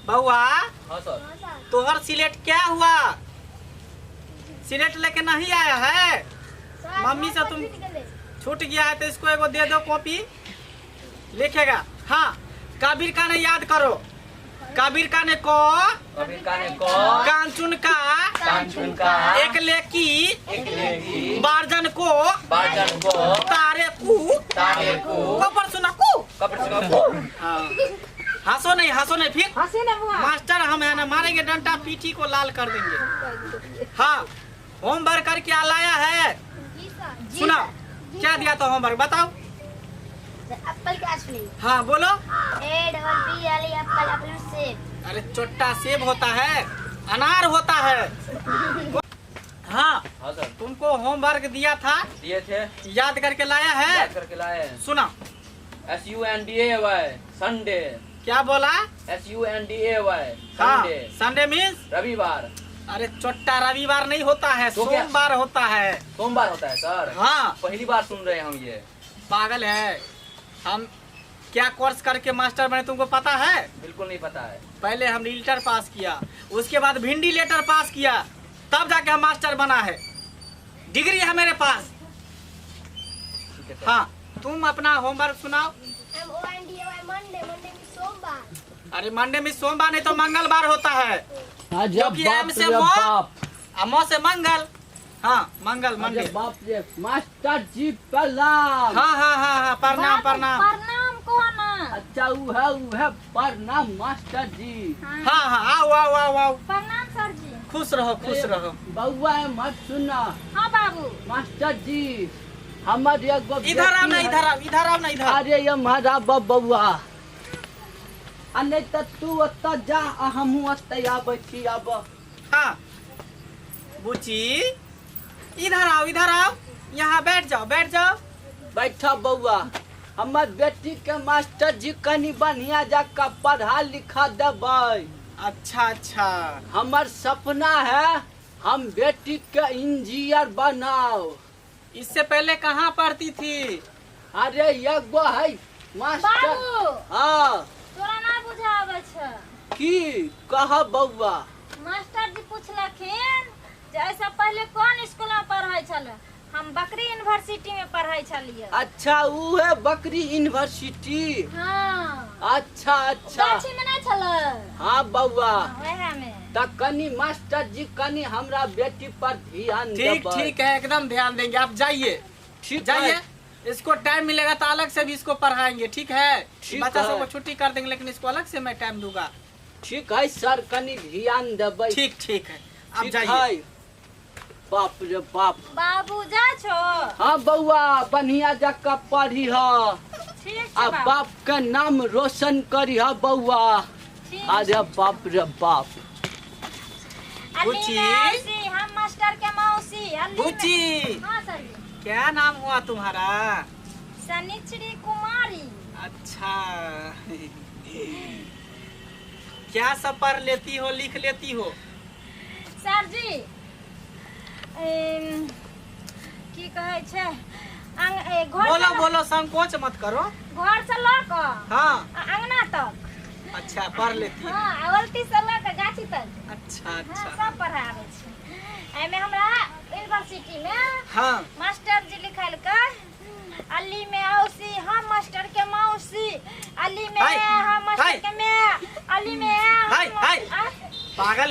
बउआ। हाँ सर। तोहर सिलेट क्या हुआ? सिलेट लेके नहीं आया है? मम्मी से तुम छूट गया है तो इसको एगो दे दो कॉपी, लिखेगा। हाँ, कबीर का ने याद करो। कबीर का ने को, कबीर का ने को, कांचुन का, कांचुन का, एक लेकी, एक लेकी, बारजन को, बारजन को, तारे कु, तारे कु, कपर सुना कु, कपर सुना कु। हाँ, हंसो नहीं, हंसो नहीं फिर हंसी ना बुआ। मास्टर हम है ना मारेंगे डंडा, पीठी को लाल कर देंगे। हाँ, होमवर्क करके लाया है? जी सर। सुना क्या दिया था होमवर्क बताओ। एप्पल क्या स्पेलिंग? हाँ बोलो। A double P L E apple, apple सेब। अरे चोट्टा सेब होता है, अनार होता है। हाँ हाँ सर। तुमको होमवर्क दिया था? दिए थे। याद करके लाया है? याद करके लाए हैं। सुना। S U N D A Y Sunday. क्या बोला? S U N D A Y हाँ, संडे। संडे मीन्स रविवार। अरे चोट्टा रविवार नहीं होता है, तो क्या? सोमवार होता है। सोमवार होता है सर? हाँ। पहली बार सुन रहे हैं हम ये। पागल है। हम क्या कोर्स करके मास्टर बने तुमको पता है? बिल्कुल नहीं पता है। पहले हम लीटर पास किया, उसके बाद भिंडी लेटर पास किया, तब जाके हम मास्टर बना है। डिग्री है मेरे पास। ठीक है सर। हाँ, तुम अपना होमवर्क सुनाओ। M O N D A Y Monday, Monday में सोमवार। अरे मंडे में सोमवार नहीं तो मंगलवार होता है। अरे क्योंकि बाप एम से रे मो, बाप। आ मो से मंगल। हाँ, मंगल मंडे। अरे बाप रे, मास्टर जी प्रणाम। हाँ हाँ हाँ हाँ, प्रणाम प्रणाम। प्रणाम कौन? अच्छा उ है प्रणाम मास्टर जी। हाँ। हाँ हाँ, आओ आओ आओ आओ। प्रणाम सर जी। खुश रहो खुश रहो। बउआ मत सुना। हाँ बाबू। मास्टर जी हमर एगो इधर आओ ना, बेटी है। इधर आओ, इधर आओ ना, इधर। अरे ये हमारा बबुआ, आ नहीं तो तू ओतऽ जा आ हमहूँ ओतऽ आबै छी आब। हाँ बुची, इधर आओ इधर आओ, यहाँ बैठ जाओ बैठ जाओ। बैठ बउआ, हमर बेटी के मास्टर जी कनी बढ़िया जाकर पढ़ा लिखा देबै। अच्छा अच्छा। हमर सपना है हम बेटी के इंजीनियर बनाओ। इससे पहले कहाँ पढ़ती थी? अरे एगो है मास्टर। बाबू। हाँ। तोरा ना बुझाबै छ। की कह बउआ? मास्टर जी पूछलखिन जे ऐसा पहले कौन स्कूल में पढ़ै छल? हम बकरी यूनिवर्सिटी में पढ़ै छलियै। अच्छा उ है बकरी यूनिवर्सिटी। हाँ। अच्छा अच्छा। गाछी में नहीं छल? हाँ बउआ। वएह में। त कनी मास्टर जी कनी हमरा बेटी पर ध्यान ठीक देबै। ठीक है, एकदम ध्यान देंगे। आप जाइए ठीक जाइए, है। इसको टाइम मिलेगा तो अलग से भी इसको पढ़ाएंगे। ठीक है, ठीक बच्चा है। सबको छुट्टी कर देंगे लेकिन इसको अलग से मैं टाइम दूंगा। ठीक है सर, कनी ध्यान देबै। ठीक ठीक है, आप ठीक जाइए। है। बाप रे बाप। बाबू जा छो? हाँ बउआ, बढ़िया जका पढ़ी ह ठीक आ छै बाबू। बाप के नाम रोशन करी ह बउआ। ठीक। अरे बाप रे बाप। अली बुच्ची। मौसी, हम मास्टर के मौसी। अली बुच्ची। हाँ सर जी। क्या नाम हुआ तुम्हारा? सनिचरी कुमारी। अच्छा, क्या सब पढ़ लेती हो, लिख लेती हो? सर जी की कहै छै घर बोलो से बोलो, संकोच मत करो। घर से लऽ कऽ हाँ। आ अंगना तक। अच्छा, पढ़ लेती हो। हाँ, अवलती से लऽ कऽ गाछी तक। अच्छा हाँ, अच्छा। सब पढ़ाबै छै। एहिमे हमरा यूनिवर्सिटी में हाँ। मास्टर जी लिखलकै अली में औसी हम मास्टर के मौसी, अली में हाय, हम मास्टर हाय। के मैं, अली में हम हाय, हाय। आ? पागल है।